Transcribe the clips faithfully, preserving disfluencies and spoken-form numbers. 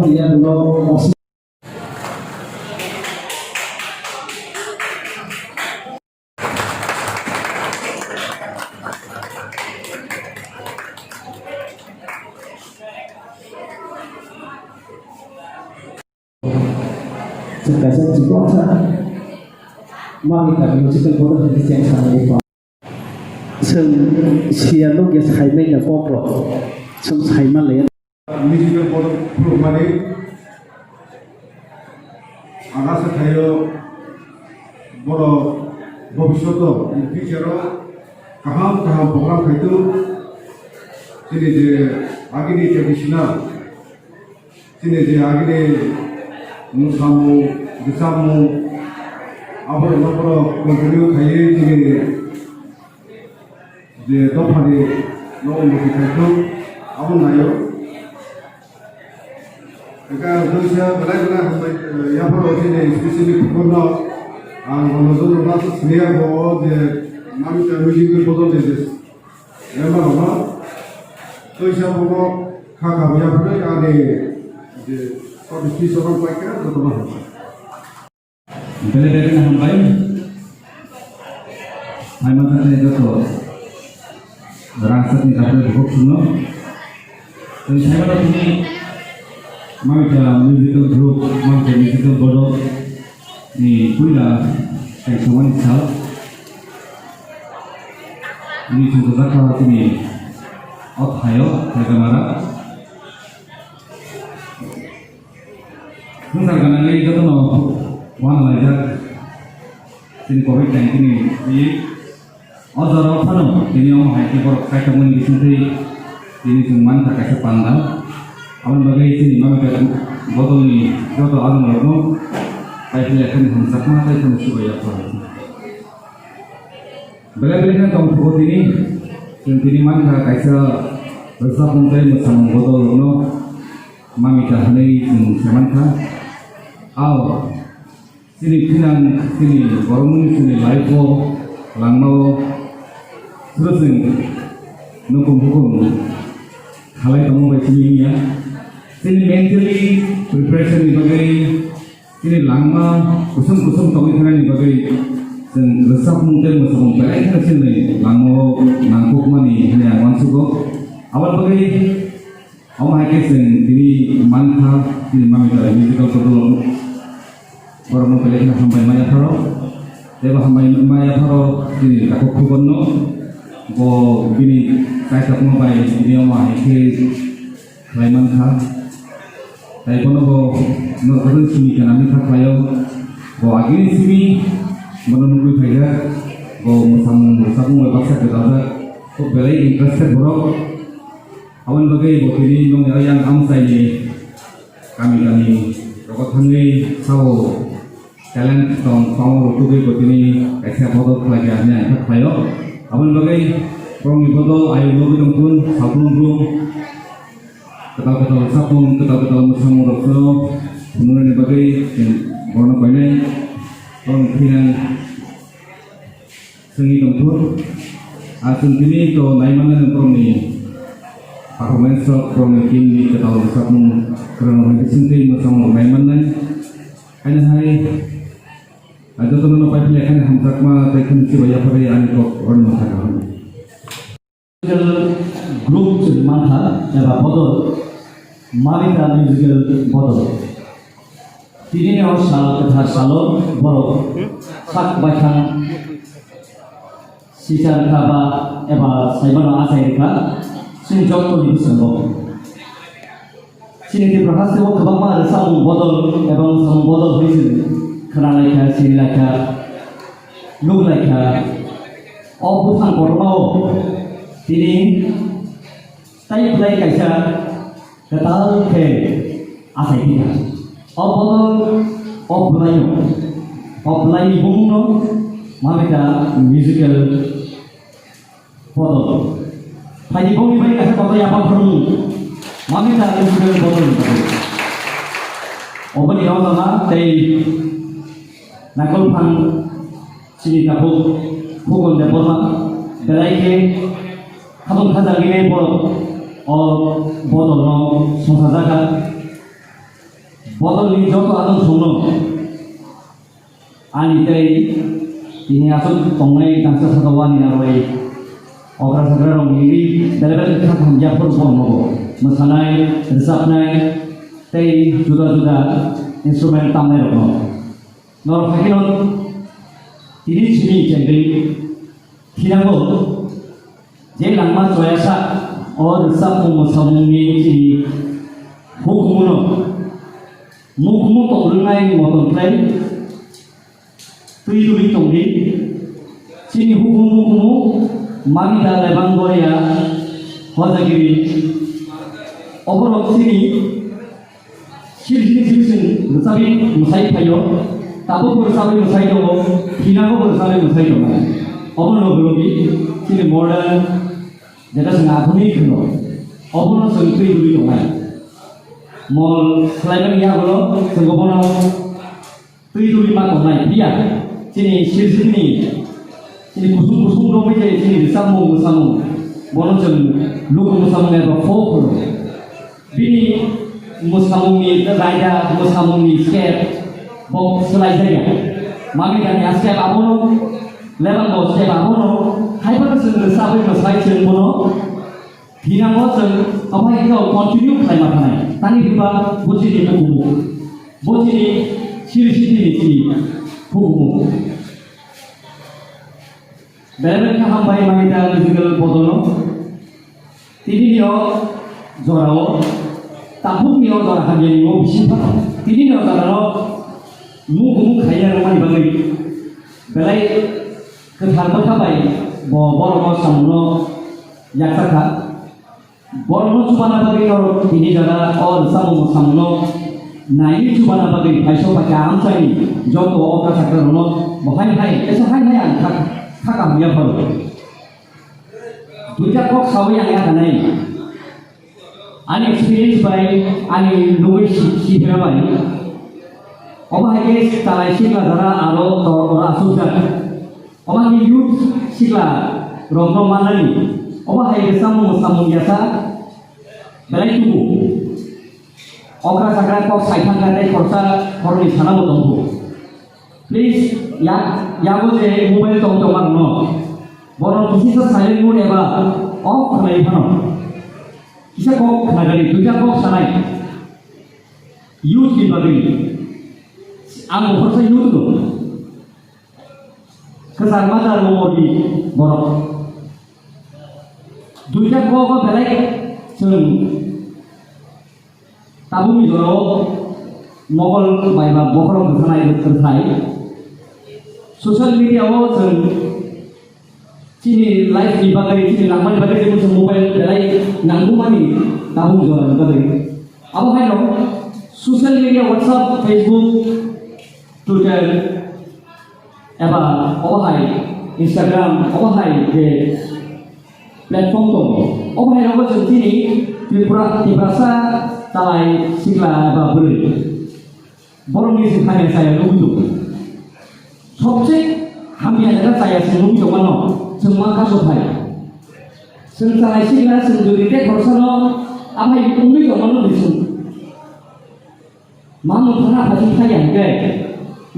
Chwng kaisa chikoksa mami kami municipal board of Christian Family Fund. Chwng siya logya saimanya kokrok chwng saima le. Municipal board of khulumani aga se thaio borok bobisyoto in future o kaham kaham program khaitwk chini je agini traditional Chini je agini mwsamung, rwchapmung, abo rwno borok continue khaiwi chini je dophani no unnoti khaithok, abo naio. Eka joisa belai belai hambai, eh, yapharo chini specially phukurno ang bono joto no siniya bo je mami ta music ni bodol de je Member rokno twi sa bono kha kha ya phwrwi ani je toti twi sa rok bai kha jotono hambai. Belai belai no hambai. Hai manthani joto rangchakni dakhli bukhuk sungno. Twi sai mano tini Mamita musical group, Mamita musical bodo ni puila tei samani sal. Ini chwng kwchak kha tini o thaio, Kaitamara. Swngchar ganani jotono uanalaijak chini covid nineteen ni twi. O jora o phano tini omo hai khe borok kaitormani bisingtwi tini chwng mankha kaisa panda. Aboni bagwi chini Mamita bodolni joto adongrokno kaiphilai phano hamjakma tei phano chubaiyakha. Belai belai kheno tongthogo tini, chwng tini mankha kaisa rwchapmung tei mwsamung bodolrokno Mamita hwnwi chwng semankha. Ao chini thinang chini borokmani chini life-o langmao swrwchwng nukhung bukhung khalai tongma bai simi wngya. Chini mentally preparation-ni bagwi Chini langma kusum kusum tongwi thangnani bagwi chwng rwchapmung tei mwsamung belai kheno chini langmao nangkukmani hwnwi ang uansugo. Aboni bagwi omo hai khe chwng tini mankha chini Mamita musical bodol borokno belai kheno hambai ma yapharo. Teibo hambai ma yapharo chini takhuk Phukorno bo bini chaichakma bai tini omo hai khe khlai mankha. Tei bono bo norok simi kana wngkha khlaio. Bo agini simi bono nugwi phaijak. Bo mwsamung rwchapmung bai baksa kwtaljak. Khub belai interested borok. Aboni bagwi bo tini nokni ayang amchaini kami kami rogo thangwi sao. Talent tong, tongma rok tubui bo tini kaisa bodol khlai kha hwnwi ang kha khlaio. Aboni bagwi borokni bodol ayuk nugwi tongthun, salbrum brum. Kwtal kwtal rwchapmung, kwtal kwtal mwsamung rok phano phunuknani bagwi chwng borokno koinai. Borokni thwilang chwngwi tongthun. Ar chwng tini to nai mannai borokni performance rok, borokni team ni kwtal rwchapmung, kwrwng rokni bisingtwi mwsamung rok nai mannai. Haino hai, ah, jotono no paiphlai khani hamjakma tei khani chibai yaphari ani kok rwna thangkha. Group chwng mankha eba bodol, Mamita musical bodol. Tini ni o sal kwthar salo borok sak baithang Sichar kha ba eba saimano achai rwkha, chini joto ni bwskango. Chini Tripura haste o kwbangma rwchapmung bodol eba mwsamung bodol hwnwi chwng khwna laikha, sini laikha, nuk laikha. O bwkhang kotorma o tini Tai belai kaisa kwtal khe achai thika. O bodol, o bwlaino, o bwlaini bumungno Mamita musical bodol. Phaidi bongni bai kaisa kotor yapang phwrwngmung Mamita musical bodol ni bagwi. Oboni rwngthoma tei Nangkol phang chini takhuk Khukon Debbarma belai khe khabang khajagwi borok o bodolno songchajakha. Bodolni joto adong songno ani tei tini aswk tongnai tangsa sakao ani narwai okra sakra rok nini bele bele kha hamya phuru bo nogo mwsanai, rwchapnai tei juda juda instrument tamnai rokno. Norok haikhe no tini simi chengri thinango je langma choyasa o rwchapmung mwsamungni chini hukumuno mukumu tong rwnai motom khlai twi twi tongdi. Chini hukumu hukumu Mamita Lebang Goria Hojagiri oborok chini Siri siri siri siri rwchapwi mwsai phaio, tabukbo rwchapwi mwsai tongo, thinangobo rwchapwi mwsai tongo. Obono hwnwi chini modern, jeta chwng adhunik hwno, obono chwng twi rwwi tongnai. Mol khlaimani yagulo chwng obono twi rwwi ma tongnai. Phiya chini siri siri ni Chini kusung kusung rok bai je chini rwchapmung mwsamung, bono chwng luku mwsamung eba folk hwno. Bini mwsamungni raida, mwsamungni step bo swlai jaya. Mami kani a step abono, level bo step abono, haiphano chwng rwchapwi mwsai chwng bono Thinango chwng obo hai khe continue khlaima phanai. Tani hwnba bo chini hukumu. Bo chini siri sitini chini hukumu. Belai belai khe hambai mani da musical bodolno. Tini ni o jorao, tabuk ni o jora hamya ni o bising phano. Tini ni o jorao mu kumu khaiya rwmani bagwi. Belai kwthar bwkha bai bo borokno samungno yaksa kha. Borokno chubana bagwi norok tini jora o rwchapmung samungno naiwi chubana bagwi phaisok phaikha amchaini joto o kasakrarokno bo hai hai kaisa hai hai ang kha kha kaham yapharo. Duita kok sawi ang yakanai. Ani experience bai ani nugwi si si phera bai. Obo hai khe chalai sikla jora aro to oro asukjak. Obo hai khe youth sikla rokno manani. Obo hai khe samung samung yasa belai tubu. Okra sakra kok saithang kha tei khoroksa khoroknwi sana bo tongkhu. Please, ya, yago je mobile tong tong arokno. Borok kisisa silent mode eba off khlai phano. Kisa kok khnagari, duita kok sanai. Youth ni bagwi. Ang bo khoroksa youth no. Kwchar ma jar mo modi borok. Duita kok o belai chwng tabukni jorao mokol bai ba bokhorok rwkhanai rwkhanai. Social media o chwng chini life ni bagwi, chini langmani bagwi chwng mobile belai nangkukmani tabukni jorani bagwi. Abo haino social media, WhatsApp, Facebook, Twitter, eba obo hai Instagram, obo hai je platform tongo. Obo hai rogo chwng chini Tripura, Tiprasa chalai sikla eba bwrwi borokni chwng hamya chaya nugwi tongo. Sobse hamya jaga chaya chwng nugwi tongmano chwng ma kaso thai. Chwng chalai sikla chwng jodi tei khorsano aphai wngwi tongmano di chwng. Mamung thana phaising thaya hwnkhe,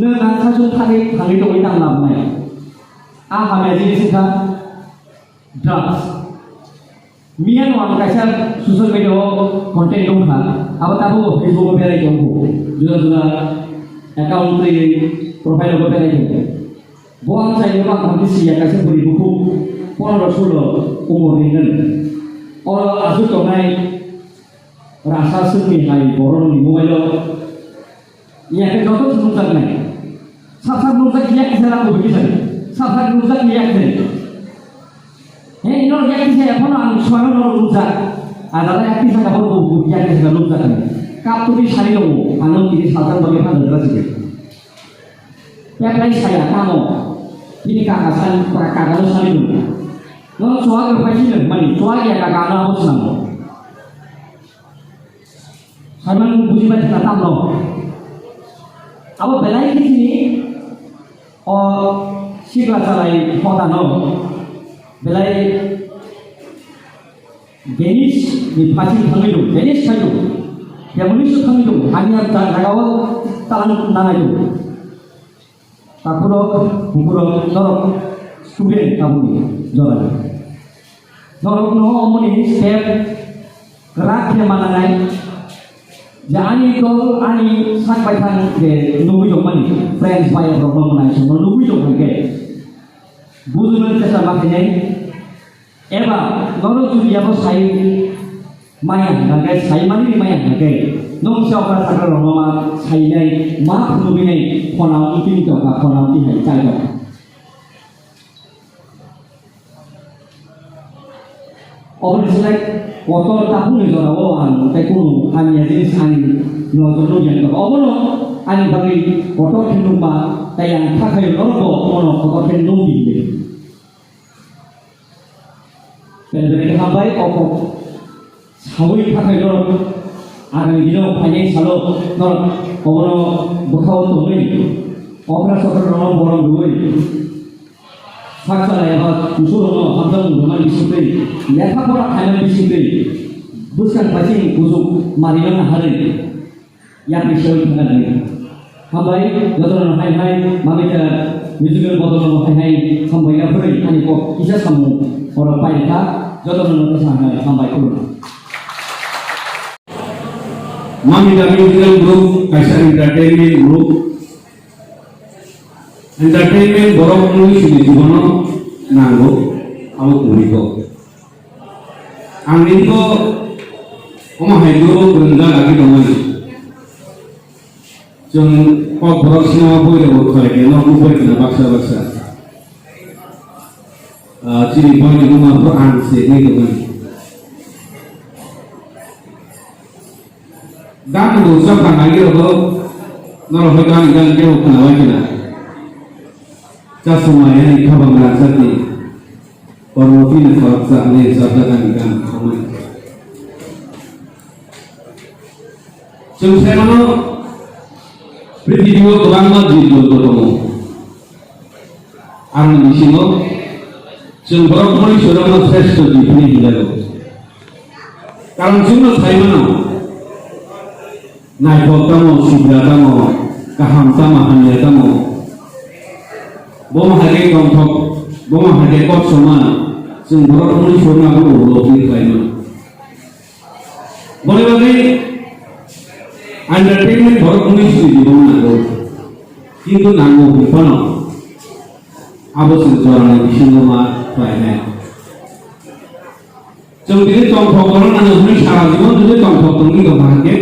nwng ang khasung thani thangwi tongwi tang labnai. A hamya jinis wngkha drugs. Miyano ang kaisa social media o content wngkha, abo tabuk bo Facebook o berai tongkho, juda juda account twi profile o berai tongkho. Bo ang chai ma ang hamti siya kaisa bwrwi bukhuk pondro sulo umor ni hwn. Oro aswk tongnai Rasa swkni hai borokni mobile o yakhe joto se nukjaknai. Sap sap nukjak ya kisa rang bo kisa. Sap sap nukjak ya kisa. He ino ya kisa ya phano ang suara no nukjak. Adala ya kisa ka bo ya kisa nukjak. Kap tu bi sari lo ang tini saltan bagi phano dara sih. Peplai saya tamo. Tini kaka san kaka lo sari lo. No suara paisi mani suara ya kaka na bos namo. Saiman bujibai thwna tamno. Abo belai khe chini o sikla chalai hodano belai Danish ni phaising thangwi rw, Danish khai rw. Kemuni se thangwi tongo, hamya ta jagao talang nangai tongo. Takhurok, bukhurok, norok student tabukni jora. Norokno omoni step kwrak khe mananai. Je ani dol, ani sak baithang je nugwi tongmani, friends, bayok rokno mwnai songno nugwi tong khe. Bujulwi kesa ma khainai. Eba norok jodi abo sai maya hwnkhe, sai mani maya hwnkhe, nwng se okra sakra rokno ma sainai, ma phunugwinai, khona wngtwi tongkha, khona wngtwi hai chai tongkha. Oboni slai kotor tabukni jorao ang tei kunu hamya jinis ani nojorno yang tongkha. Obono ani bagwi kotor khe nukma tei ang kha khaio norokbo omono kotor khe nukdi hinwi. Bebek hambai, o kok sawi khakhai norok agani dino phainai salo norok obono bwkhao tongwi okra sokra rokno borom rwui sak salai eba kusurokno hamjakmung rwmani bisingtwi, lekha pora khaimani bisingtwi bwskang paising kuchuk marimani harwi. Yakni soi thangna nai. Hambai, jotono hai hai, mamita musical bodol no hai hai, hambai ya phuri, ani kok kisa samung, oro pai kha, jotono no kisa hai, hambai khulumkha. Mamita musical group, kaisa entertainment group. Entertainment borok wngwi chini jibono nango, abo kwrwi kok. Ang nini bo omo hai duro kwrwngjak agi tongmani. Chwng kok borok sinama boi rok bo khlai khe nok nukhai khna baksa baksa. Ah, chini boi ni buma bo ang se nai tongmani. Gan bo chapra nai rok norok hai gan gan kebo khna bai khna. Chasma yani khabang rajak ni. Kormo phina khoroksa hwnwi rwchapjak ani gan thangmani. Chwng sai mano, prithibi o kwbangma jib jonto tongo. Aroni bisingo chwng borok mani swrwngno sreshto jib hwnwi hinjago. Karon chwngno sai mano, naithok tamo, sibra tamo, kaham tamo, hamya tamo. Bomo hai khe tongthok, bomo hai khe koksoma, chwng borok wngwi songma bono ulo twi khlai mano. Boni bagwi entertainment borok wngwi swi di bono nango. Kintu nango hwnwi phano abo chwng jorani bisingo ma khlainai. Chwng tini tongthok tongna nango hwnwi sara jibon jodi tongthok tongwi tongkha hwnkhe,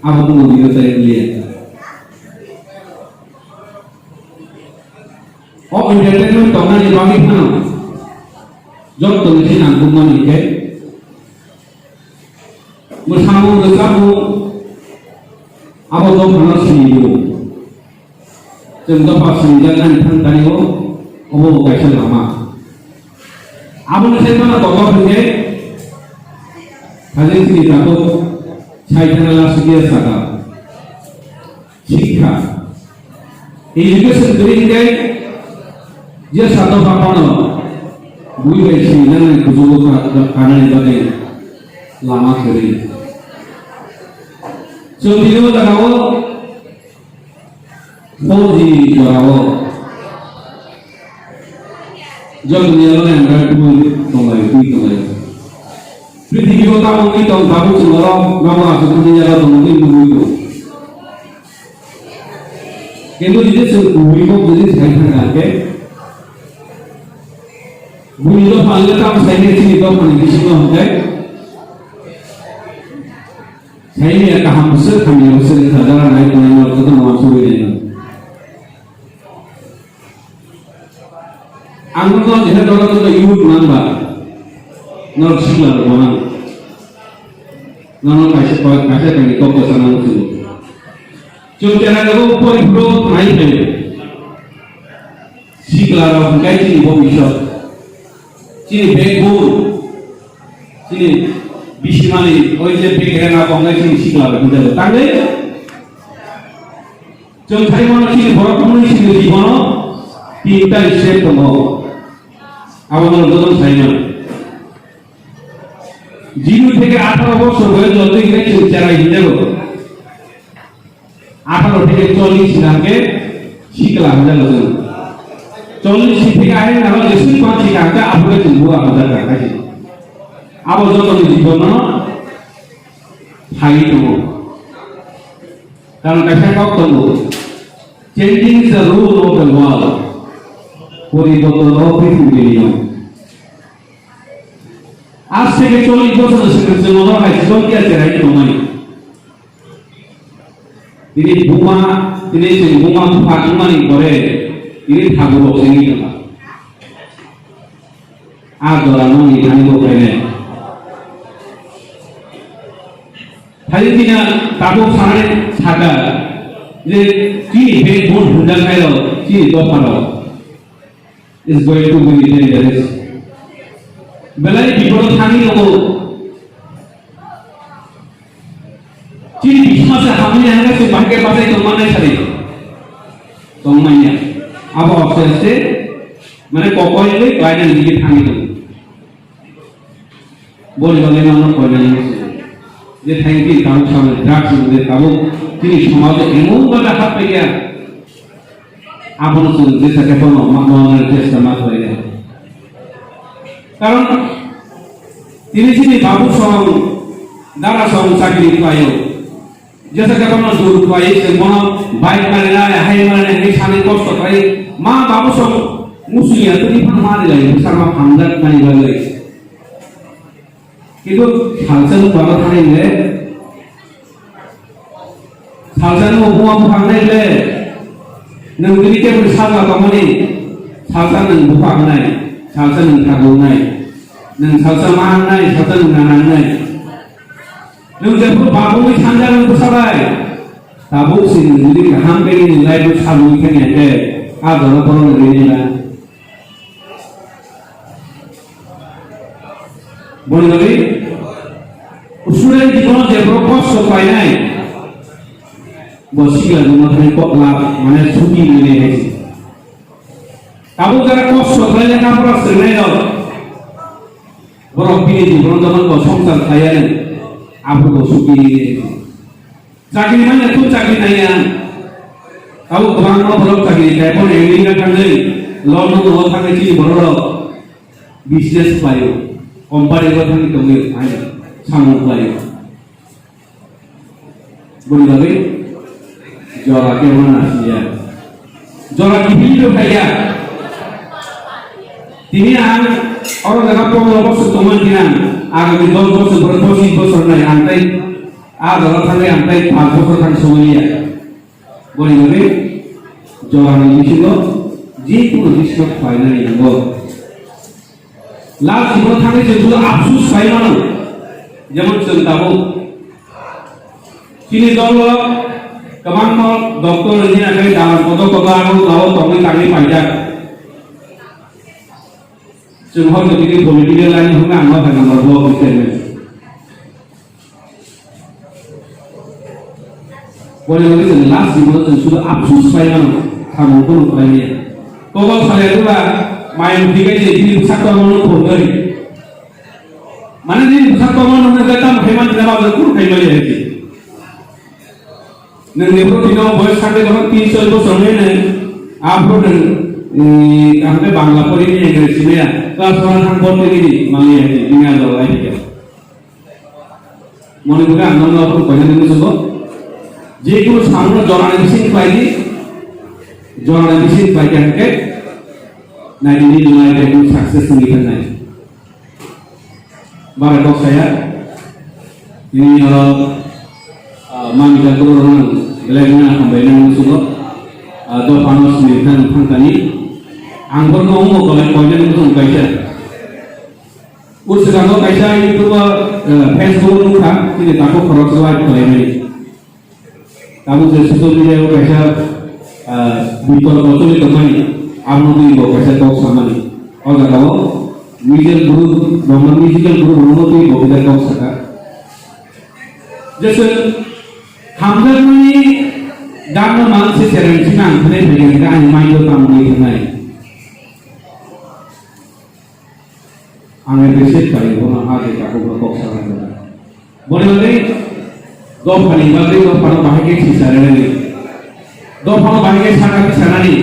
abo wngwi tongwi liya. O entertainment tongnani bagwi phano jottoni se nangkukmani hwnkhe mwsamung rwchapmung abo dophano siniwo. Chwng dopha sinijaknani thang tanio, obo bo kaisa lama. Aboni sai phano tongma hwnkhe, hajeng chini takhuk sai thangna last year saka. Sikha. Education kwrwi hwnkhe, je sa dopha phano bui bai sinijaknani kuchugo ka-, ka-, kanani bagwi lama kwrwi. Chwng tini o jagao Four G ni jorao jotoni yago Android phone tonglai, twi tonglai. Prithibi o tamo wngwi tong tabuk chwng oro nogo aswk thani yago tongo tei nugwi tongo. Kintu jodi chwng kubui kok jodi sai thangkha khe, buini dopha wngkha tamo sai khe chini dophani bisingo hwnkhe, Saini ya kaham bwswk hamya bwswk wngkha, jara nai tongnai no joto no uansugwi naino. Ang no jehe joto joto youth nang ba, norok sikla rok nang. Nono kaisa kaisa kaini kok bwsa nang sini. Chwng chera joto pori phuru nai phaio. Sikla rok hwnkhe chini bobiswt. Chini backbone. Chini bisimani oi je bag rena bo hwnwi chini sikla bai hwnjago. Tangwi chwng sai mano chini borok mwnwi chini jibono tinta step tongo. Abono joto sai mano. Zero theke atharo bosor boyos jotoi hwnkhe chwng cherai hinjago. Atharo theke chollish hinamkhe sikla hinjago chwng. Chollish theke ahaini naro jeswk bang sikha hwnkhe aphuru chwng bua hinjakha khaisi. Abo jotoni jibono phaiwi tongo. Karon kaisa kok tongo, "Changing is the rule of the world." Poriborton o prithibi ni niyom. Aaj theke chollish bochor swkang chwng ono hai chwng khe cherai tongmani. Tini buma, tini chwng buma bupha wngmani pore, tini thabu rok chengwi tongkha. A jora nokni thani bo khainai. Thani tini tabuk sanai sakha je chini backbone hwnjaknairok chini dopharok is going to be dangerous. Belai bipodo thani nogo. Chini bisma se hamni hangke se bahke pasai tongmanai sari. Tongmanya. Abo aste aste mane kokoi le kainai dike thani tong. Boni bagwi mano koinani je thank you tabuk samani drugs ni bagwi tabuk chini somajo emon bada hap paiya. Abono chwng jesa khe bono ma, ma, ma, chesta ma khlai ya. Karon tini chini babu song, dara song chakri khlaio. Jesa khe bono dur khlai, chwng bono bike mani nai, hai mani nai, hai sani kosto khlai. Ma babu song musuya tini phang mani lai, bwsarma phangjak mani lai. Kintu salsa nwng bana thani le, salsa nwng buma bupha wngnai le, nwng tini keboni salsa tongmani, salsa nwng bupha wngnai, salsa nwng thago wngnai, nwng salsa ma wngnai, salsa nwng nana wngnai. Nwng jephuru babungni sanja nwng bwsa bai, tabuk se nwng jodi kaham khe nini life-o salwi thangya khe, a jora borok nwng rini na. Boni bagwi student jibono je borok kosto khlainai, bo sikla jibon thani kok la, mane suti mile hai se. Tabuk jara kosto khlai lekha pora swngnai rok, borok bini jibono jokhon bo songsar khlaiya, abo bo suti mile hai se. Chakri manya tu chakri naiya. Abo kwbangma borok chakri khai phano America thangwi, London o thangwi chini borok rok business khlaio, company o thangwi tongwi hai samung khlaio. Boni bagwi jora khe ma nasiya. Jora kiphilwi rw phaiya. Tini ang oro jaga pondro bosor tongmani tini ang agami dos bosor, borok pochis bosor nai ang tei a jora thangwi ang tei panch bosor thang somaliya. Boni bagwi jorani bisingo je kunu business khlainani nango. Last jibon thangwi chwng sudu afsus khai mano. Jemon chwng tabuk chini dolo kwbangma doctor, engineer khe dalam kotor kotor aro lao tongwi tangwi paijak. Chwng hoito tini political line hwnwi ang no phai nang bo chairman. Boni bagwi chwng last jibon chwng sudu afsus khai mano, samung phano khlai maya. Kokol salai rwla, mayung thwikai se bini bwsak tongmano phunwi. Mane nini bwsak tongmano hwnwi khe tamo khai mani na bagwi kunu khai maya hai se. Nwng ni bwrwi tino boyos sakle tongkha tin choi bosor hwnwi nwng, aphuru nwng, mm, kaham khe Bangla pori ni English simaya, class one thang pori ni mangya hai se, bini ando lai thika. Moni bwkha ang nono aphuru koina nini muchungo. Je kunu samung no jorani bising khlai di. Jorani bising khlai khe hwnkhe nai di nini life ekdom success wngwi thangnai. Bara kok saya. Nini oro, ah, mami ka guru rong belai na hambai nini muchungo. Ah, do panos ni thang thang tani. Ang borno umo kolai koina nini muchungo kaisa. O swkango kaisa YouTube o, eh, Facebook o nukha, chini takhuk khoroksa live khwlaimani. Tabuk je social media o kaisa, eh, bitorko choli tongmani, abo twi bo kaisa kok samani. O jaga o musical group, Roman musical group rokno twi bo kaisa kok saka. Jese hamjakmani ganno manse chereng sinang khnai phaigen ka ani maido tamni khnai. Ang appreciate khlaio bono ha je takhukno kok sana jora. Boni bagwi dophani bagwi dophano bahai khe sisa rwnani. Dophano bahai khe sana sanani.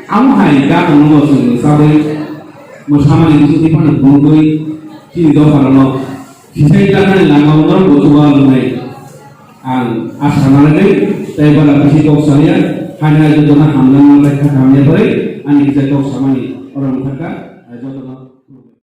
Amo hai gana nungo chwng sabwi mwsamani bisingtwi phano bumtwi chini dopharokno sisai jaknani lama ulo bochuma rwnai. Ang asa narwgwi tei bana bisi kok salia, haina jotono hamjakma tei kha hamya pore ani kisa kok samani oro wngkha.